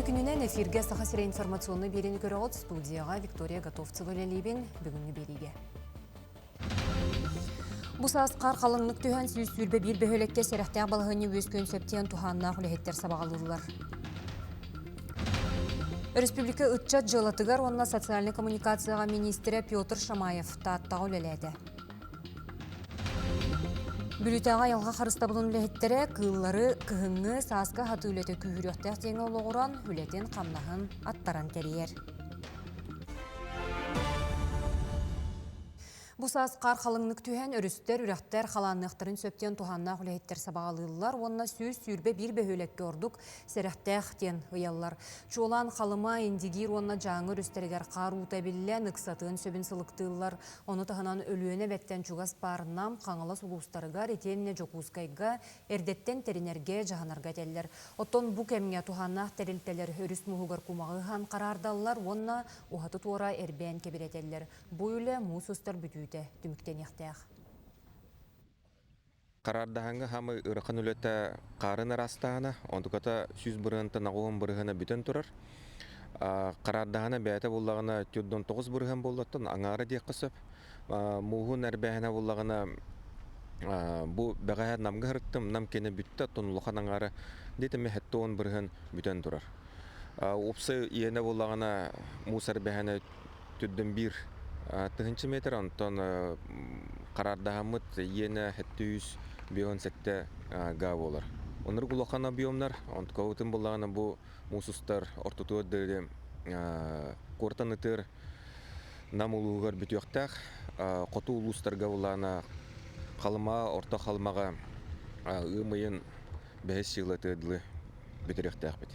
күнүнэн эфиргэ Саха сирэ информационнай биэриини көрөҕүт. Студияҕа Виктория Готовцева үлэлиибин. Бүгүҥҥү биэриигэ. Бу саас хаар халыҥнык түһэн 121 бөһүөлэккэ сэрэхтээх балаһыанньа үөскүөн сөп диэн туһааннаах үлэһиттэр сабаҕалыыллар. Өрөспүүбүлүкэ ыччат дьыалатыгар уонна социальнай коммуникацияҕа миниистирэ Петр Шамаев Тааттаҕа үлэлээтэ. Бүлүүтээҕи айылҕа харыстабылын үлэһиттэрэ кыыллары кыһыҥҥы, сааскы аһатыы үлэтэ күүһүрүөхтээх диэҥҥэ олоҕуран, үлэтин-хамнаһын аттаран тэрийэр. Бу саас хаар халыҥнык түһэн, өрүстэр, үрэхтэр халаанныахтарын сөп диэн туһааннаах үлэһиттэр сабаҕалыыллар уонна 121 бөһүөлэккэ ордук сэрэхтээх диэн ыйаллар. Чуолаан Халыма, Индигиир уонна Дьааҥы өрүстэригэр хаар уута эбиллэн, ыксатыан сөбүн сылыктыыллар. Ону таһынан Өлүөнэ эбэттэн чугас баар Нам, Хаҥалас улуустарыгар итиэннэ Дьокуускайга эрдэттэн тэринэргэ, дьаһанарга этэллэр. Оттон бу кэмҥэ туһааннаах тэрилтэлэр өрүс мууһугар кумаҕы ыһан хараардаллар уонна уһаты-туора эрбээн кэбирэтэллэр. Бу үлэ муус устар бүтүүтэ түмүктэниэхтээх. Хараардаһаҥҥа хаамай ыарахан үлэтэ хаарын араастаһына, онтуката 100 бырыһыантан 80 бырыһыана бүтэн турар. Хараардаһана бэйэтэ буллаҕына 49 бырыһыан буоллаттан аҥаара диэххэ сөп. Мууһун эрбээһинэ буллаҕына бу бэҕэһээ Намга сырыттым, Нам кэнэ бүттэ, оттон улахан аҥаара диэтим 70 бырыһыан бүтэн турар. Уопсай иэнэ буллаҕына муус эрбээһинэ түрдэн 1 тыһыынча метр, онтон хараардаһаммыт иэнэ 757 га буолар. Оннук улахан объемнар, онтукабытын буллаҕына бу муус устар ортотугар диэри куортан ытыр Нам улууһугар бүтүөхтээх. Хоту улуустарга буллаҕына Халыма, Орто Халымаҕа ыам ыйын бэһис сыла дылы бүтүрүөхтээхпит.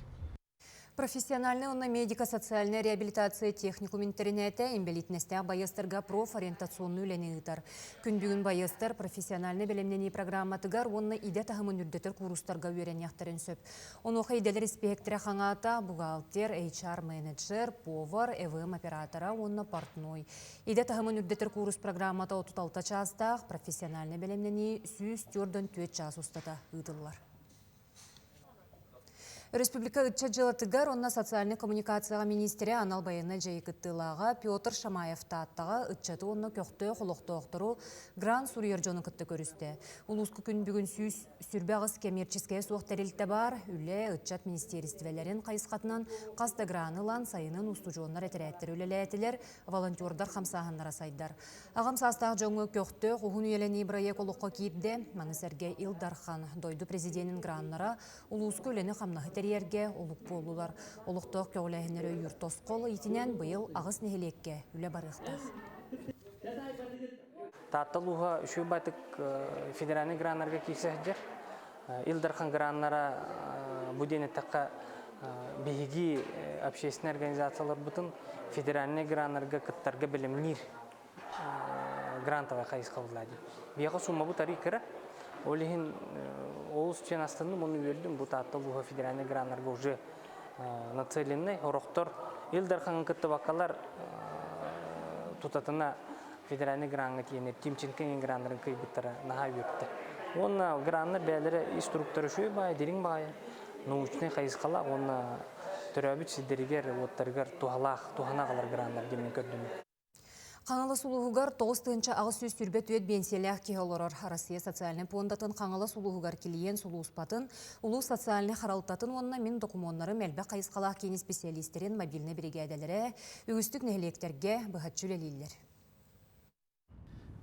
Профессиональнай уонна медико-социальнай реабилитация техникум интэринээтэ инбэлиитинэстээх байыастарга профориентационнай үлэни ыытар. Күн бүгүн байыастар профессиональнай бэлэмнэнии программатыгар уонна идэ таһымын үрдэтэр куурустарга үөрэниэхтэрин сөп. Онуоха идэлэр испиэһэктэрэ хаҥаата бухгалтер, HR-менеджер, повар, ЭВМ оператора уонна портной. Идэ таһымын үрдэтэр куурус программата 36 чаастаах, профессиональнай бэлэмнэнии 144 чаас устата ыытыллар. Республика ыччат дьыалатыгар уонна социальнай коммуникацияҕа миниистирэ анал байыаннай дьайыы кыттыылааҕа Петр Шамаев Тааттаҕа ыччаты уонна көхтөөх олохтоохтору грант суруйар дьону кытта көрүстэ. Улууска күн бүгүн 128 кэмиэрчискэйэ суох тэрилтэ баар. Үлэ, ыччат министиэристибэлэрин хайысхатынан хас да граны ылан сайынын устудьуоннар этэрээттэрэ үлэлээтилэр, волонтердар хамсааһыннара сайдар. Аҕам саастаах дьоҥҥо көхтөөх уһун үйэлэнии бырайыак олоххо киирдэ. Маны сэргэ Ил Дархан, дойду президенин граннара улууска үлэни-хамнаһы тэрийэргэ олук буоллулар. Олохтоох көҕүлээһиннэри өйүүр тосхол иитинэн быйыл аҕыс нэһилиэккэ үлэ барыахтаах. Таатта улууһа үчүгэй байтык федеральнай граннарга киирсэ сылдьар. Ил Дархан граннара бу диэн эттэххэ биһиги общественнай организацияларбытын федеральнай граннарга кыттарга бэлэмниир грантовай хайысха буолла дии. Биһиэхэ суммабыт арый кыра. Ол иһин олус диэн астынным, уонна үөрдүм. Бу Таатта улууһа федеральнай граннарга уже нацеленный. Орохтор Ил Дархаҥҥа кыттыбаккалар тутатына федеральный граҥҥа тиийэннэр Тимченко граннарын кыайбыттара наһаа үөртэ. Уонна граннар бэйэлэрэ ис туруктара үчүгэй баайы, дириҥ баайы, научнай хайысхалаах уонна төрөөбүт сирдэригэр, уоттарыгар туһалаах, туһана аҕалар граннар диэн мин көрдүм. Хаҥалас улууһугар 9824 биэнсийэлээх киһи олорор. Россия социальнай пуондатын Хаҥалас улууһугар килийиэн сулууспатын, улуус социальнай харалтатын уонна мин докумуоннарым элбэх хайысхалаах киин исписэлиистэрин мобильнай биригээдэлэрэ үгүстүк нэһилиэктэргэ быһаччы үлэлииллэр.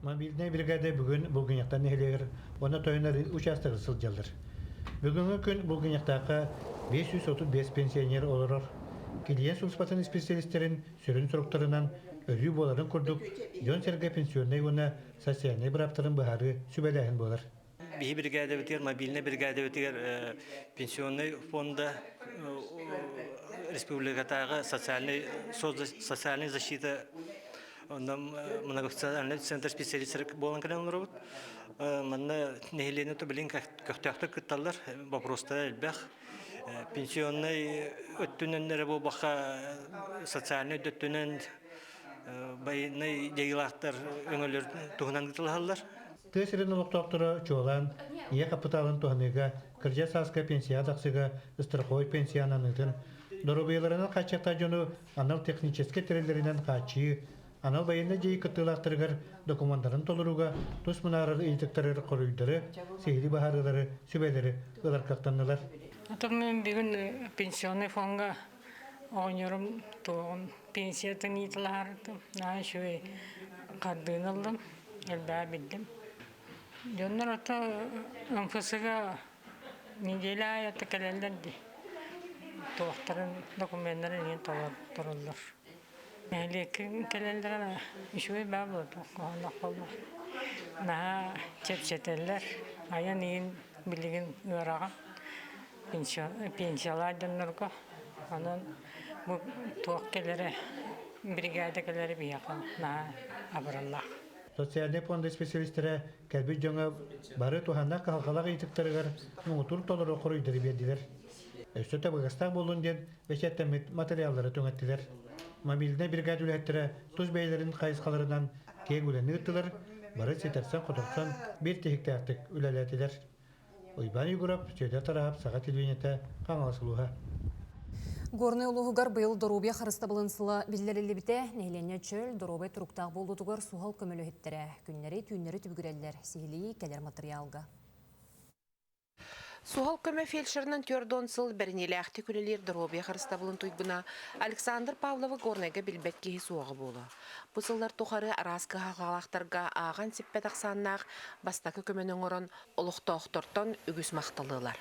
Мобильнай бригада бүгүн Булгунньахтан нэһилиэгэр уонна Тойонор учаастагар сылдьаллар. Бүгүҥҥү күн Булгунньахтаахха 535 пенсионер олорор. Килийиэн сулууспатын исписэлиистэрин сүрүн соруктарынан өрүү буоларын курдук дьон-сэргэ пенсионнай уонна социальнай бырааптарын быһаарыы сүбэлээһин буолар. Биһи бригадэбитигэр, мобильнай бригадэбитигэр пенсионный фонда республикатааҕы социальный социальная защита онно многофункциональный центр специалистер буолан кэлэн олоробут. Манна нэһилиэнньэ билин көхтөөхтүк кытталлар, вопростара элбэх. Пенсионный өттүнэн эрэ буолбакка, социальный өттүнэн байыаннай дьайыылаахтар өҥөлөр туһунан ыытылаһаллар. Тыа сирин олохтоохторо чуолаан ийэ хапытаалын туһаныыга, кырдьар сааска пенсияҕа тахсыыга страховой пенсия ананыытын, Доруобуйаларынан хааччахтаах дьону анал техническэй тэриллэринэн хааччыйыы, анал байыаннай дьайыы кыттыылаахтарыгар докумуоннарын толорууга тус мунаарар ыйытыктары хоруйдары, сиһилии быһаарыылары, сүбэлэри ылар кыахтаннылар. Атын мен бүгүн пенсионный фонга оҕонньорум туоҕун пенсиятын ыытылаһарытым. Наһаа үчүгэй хардыыны ыллым, элбэҕи биллим. Дьоннор ото МФС-га неделя аайы ото кэлэллэр дии. Туохтарын, докуменнарын иһин толороллор. Нэһилиэккэ кэлэллэрэ үчүгэй баа буолбут, куһаҕанах буолбат. Наһаа чэпчэтэллэр. Айан иһин билигин ыарахан пенсиялаах дьоннорго. Онон бу туох кэлэрэ, бригада кэлэрэ биһиэхэ наһаа абыраллаах. Социальнай пуонда специалистэрэ кэлбит дьоҥҥо бары туһаннаах кыһалҕалаах ыйытыктарыгар муҥутуур толору хоруйдары биэрдилэр. Өссө табыгастаах буоллун диэн бэчээттэммит материаллары түҥэттилэр. Мобильнай бригада үлэһиттэрэ тус бэйэлэрин хайысхаларынан киэҥ үлэни ыыттылар, бары ситэрсэн-хоторсон биир тиһиктээхтик үлэлээтилэр. Уйбаан Егоров, Сүөдэр Тараһап, Саха телевидениетэ, Хаҥалас улууһа. Горнай улууһугар быйыл доруобуйа харыстабылын сыла биллэриллибитэ. Нэһилиэнньэ чөл, доруобай туруктаах буолуутугар суһал көмөлөһүттэрэ. Күннэри, түүннэри түбүгүрэллэр. Сиһилии кэлэр матырыйаалга. Суһал көмө фельдшерынан 40 сыл бэриниилээхтик үлэлиир доруобуйа харыстабылын туйгуна Александр Павловы Горнайга билбэт киһи суоҕа буолуо. Бу сыллар тухары араас кыһалҕалаахтарга ааҕан сиппэт ахсааннаах бастакы көмөнү оҥорон олохтоохтортон үгүс махталы ылар.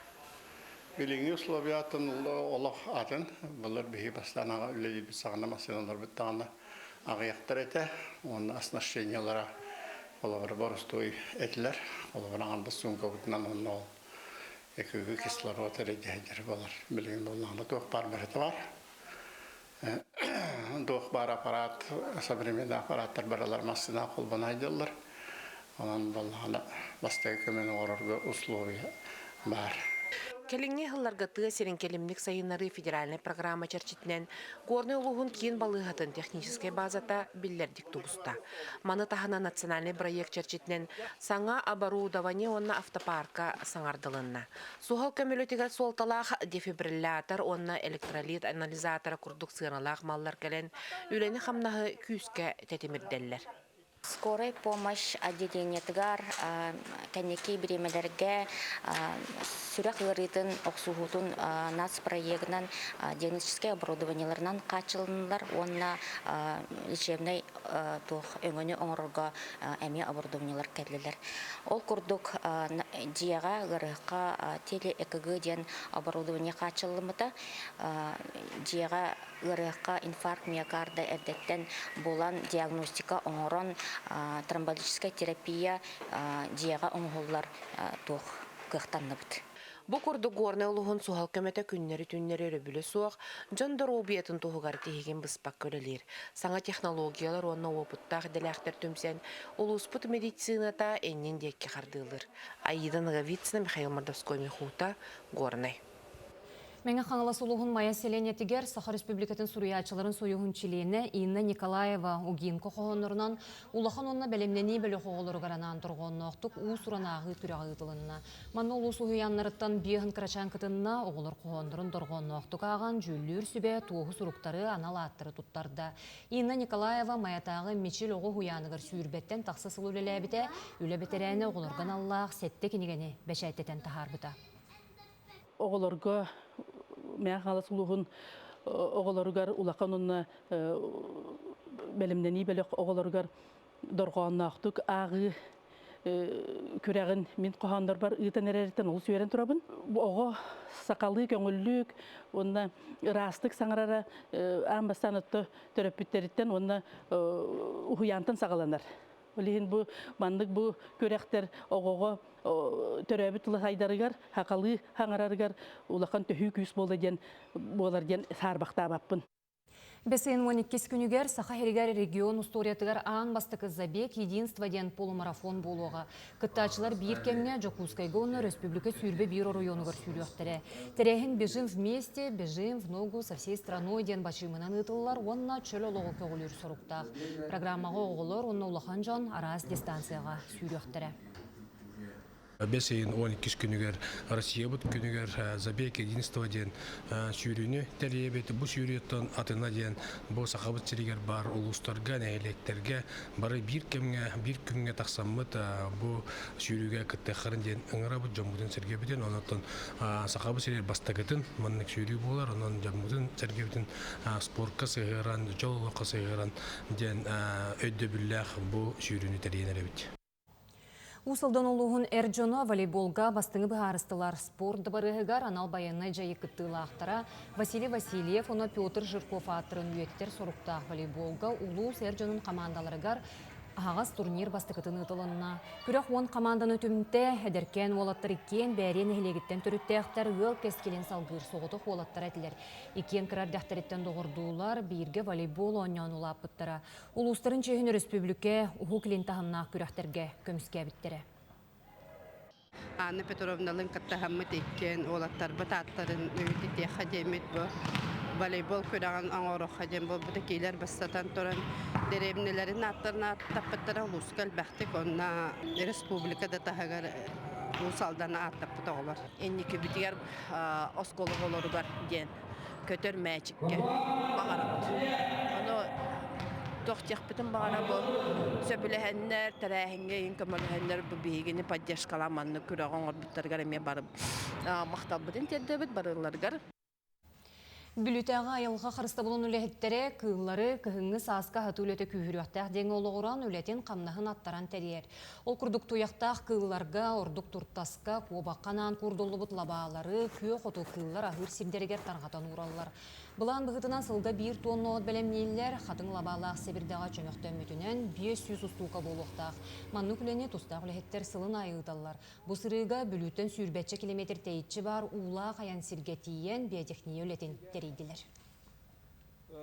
Билиҥҥи условиятын олох атын. Былыр биһиги бастаан аҕа үлэлиирбит саҕана массыыналарбыт даҕаны аҕыйахтар этэ. Уонна оснащениелара холобура боростуой этилэр. Холобура аҥардас суумкабытынан уонна ол ЭКГ кислород эрэ дьэһдэр буолар. Билигин буоллаҕына туох баар барыта баар. Туох баар аппарат, современный аппараттар барылар массыына холбоно сылдьаллар. Онон буоллаҕына бастакы көмөнү оҥорорго условия баар. Кэлиҥҥи сылларга тыа сирин кэлимник сайыннарыы федеральнай программа чэрчитинэн Горнай улууһун киин балыыһатын техническэй базата биллэрдик тубуста. Маны таһынан национальнай бырайыак чэрчитинэн саҥа оборудование уонна автопарка саҥардылынна. Суһал көмөлөтүгэр суолталаах дефибриллятор уонна электролит анализатора курдук сыаналаах маллар кэлэн үлэни-хамнаһы күүскэ тэтимирдэллэр. Скорай помощь отделениетыгар кэнники бириэмэлэргэ сүрэх ыарыытын охсуһуутун нацпроегынан диагностическай оборудованиеларынан хааччылыннылар уонна лечебнай туох өҥөнү оҥорорго эмиэ оборудованиелар кэллилэр. Ол курдук дьиэҕэ ыарыһахха теле-ЭКГ диэн оборудование хааччыллыммыта. Дьиэҕэ ыарыһахха инфаркт миокарда эрдэттэн булан диагностика оҥорон тромболитическай терапия дьиэҕэ оҥоһуллар туох кыахтанныбыт. Бу курдук Горнай улууһун суһал көмөтө күннэри-түүннэри өрөбүлэ суох, дьон доруобуйатын туһугар тиһигин быспакка үлэлиир. Саҥа технологиялар уонна уопуттаах идэлээхтэр түмсэн, улууспут медицината иннин диэки хардыылыыр. Аида Ноговицына, Михаил Мордовской, Михута, Горнай. Мэҥэ Хаҥалас улууһун Майа сэлиэнньэтигэр Саха Республикатын суруйааччыларын союһун чилиэнэ Инна Николаева Угинко хоһооннорунан улахан уонна бэлэмнэнии бөлөх оҕолоругар анаан торҕоонноохтук уус-уран ааҕыы күрэҕэ ыытылынна. Манна улуус уһуйааннарыттан биэһин кырачаан кытынна, оҕолор хоһооннорун дорҕоонноохтук ааҕан дьүүллүүр сүбэ туоһу суруктары, анал ааттары туттарда. Инна Николаева Майатааҕы Мичил оҕо уһуйааныгар сүүрбэттэн тахса сыл үлэлээбитэ, үлэ бэтэрээнэ оҕолорго аналлаах сэттэ кинигэни бэчээттэтэн таһаарбыта. Оҕолорго Мэҥэ Хаҥалас улууһун оҕолоругар улахан уонна бэлэмнэнии бөлөх оҕолоругар дорҕоонноохтук ааҕыы күрэҕин мин хоһооннорбор ыытан эрэриттэн олус үөрэн турабын. Оҕо сахалыы көҥүллүк уонна ыраастык саҥарара аан бастаан отто төрөппүттэриттэн уонна уһуйаантан саҕаланар. Ол иһин бу маннык бу күрэхтэр оҕоҕо төрөөбүт тыла сайдарыгар, хахалыы хаҥарарыгар улахан төһүү күүс буола диэн буолар диэн саарбахтаабаппын. Бэсиэн 12 күнүгэр Саха сиригэр регион устуоруйатыгар аан бастакы «Забег единства» диэн полумарафон буолуоҕа. Кыттааччылар биир кэмҥэ Дьокуускайга уонна өрөспүүбүлүкэ 21 оройуонугар сүүрүөхтэрэ. Тэрээһин «Бежим вместе, бежим в ногу со всей страной» диэн бачыымынан ыытыллар уонна чөл олоҕу көҕүлүүр соруктаах. Программаҕа оҕолор уонна улахан дьон араас дистанцияҕа сүүрүөхтэрэ. Бэс ыйын 12 күнүгэр Россиябыт күнүгэр Забег единства диэн сүүрүүнү тэрийэбит. Бу сүүрүүттэн атына диэн бу Сахабыт сиригэр баар улуустарга, нэһилиэктэргэ бары биир кэмҥэ, биир күҥҥэ тахсаммыт бу сүүрүүгэ кыттыаххарын диэн ыҥырабыт дьоммутун сэргэбитин. Онон Сахабыт сиригэр бастакытын маннык сүүрүү буолар. Онон дьоммутун сэргэбитин спортка сыһыаран, дьол олоххо сыһыаран диэн өйдөбүллээх бу сүүрүүнү тэрийэн эрэбит. Уус Алдан улууһун эр дьоно волейболга бастыҥы быһаарыстылар. Спорт дыбарыаһыгар анал байыаннай дьайыы кыттыылаахтара Василий Васильев уонна Петр Жирков ааттарын үйэтитэр соруктаах волейболга улуус эр дьонун хамаандаларыгар аһаҕас турнир бастакытын ыытылынна. Күрэх уон хамаанданы түмтэ, эдэркээн уолаттар иккиэн Бээрийэ нэһилиэгиттэн төрүттээхтэр ыал кэскилин салгыыр соҕотох уолаттара этилэр. Иккиэн кыра эрдэхтэриттэн доҕордуулар, бииргэ волейбол оонньоон улааппыттара. Улуустарын чиэһин өрөспүүбүлүкэ Уһук Илин таһымнаах күрэхтэргэ көмүскээбиттэрэ. Анна Петровналыын кыттыһаммыт иккиэн уолаттарбыт ааттарын үйэтитиэххэ диэммит бу волейбол күрэҕин оҥоруохха диэн буолбута. Киилэр бастатан туран дэриэбинэлэрин ааттарын ааттаппыттара улууска элбэхтик уонна республика да таһыгар Уус Алданы ааттаппыт оҕолор. Инникибитигэр оскуола оҕолоругар диэн көтөр мээчиккэ баҕарабыт. Ону туох диэхпитин баҕарабыт, сөбүлэһэннэр, тэрээһиҥҥэ иһин көмөлөһөннөр бу биһигини поддержкалаан маннык күрэҕи оҥорбуттарыгар эмиэ бары махталбытын тиэрдэбит барыларыгар. Бүлүүтээҕи айылҕа харыстабылын үлэһиттэрэ кыыллары кыһыҥҥы сааска аһатыы үлэтэ күүһүрүөхтээх диэҥҥэ олоҕуран үлэтин-хамнаһын аттаран тэрийэр. Ол курдук туйахтаах кыылларга, ордук туртаска, куобахха анаан куурдуллубут лабаалары күөх оту кыыллар аһыыр сирдэригэр тарҕатан уураллар. Былаан быһыытынан сылга биир туонна от бэлэмнииллэр, хатыҥ лабаалаах сэбирдэҕэ чөмөхтөммүтүнэн 500 устуука буолуохтаах. Маннык үлэни тустаах үлэһиттэр сылын аайы ыыталлар. Бу сырыыга Бүлүүттэн сүүрбэччэ километр тэйиччи баар уулаах айан сиргэ тиийэн биотехния үлэтин тэрийдилэр.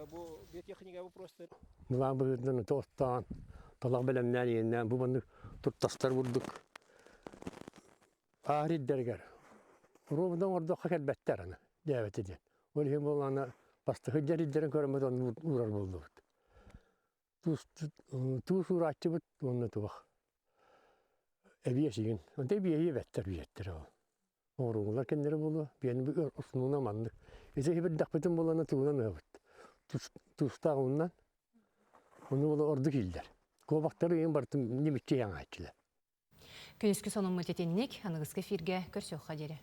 Бу биотехника вопростар. Былаан быһыытынан оттоон, талах бэлэмнээн иэннээн бу маннык туртастар бурдук аар ирдэригэр ровно оҥордоххо кэлбэттэр аны диэбэтэ диэн. Ол иһин буоллаҕына бастакы дьэрийдэрин көрөммүт онно уурар буоллубут. Туус уурааччыбыт уонна туох эбиэс игин. Онто эбиэһи эбэттэр биэттэр ол. Оҥоруҥулар кэннэрэ буолуо, биэни основно маннык. Ити иһибирдэхпитин буолана тугунан ыһабыт. Туустаах ууннан, ону буола ордук ииллэр. Куобахтары ыйын барытын ньимиччи иһэн ааччылар. Күнүскү сонуммут итинник, аныгыскы эфиргэ көрсүөххэ диэри.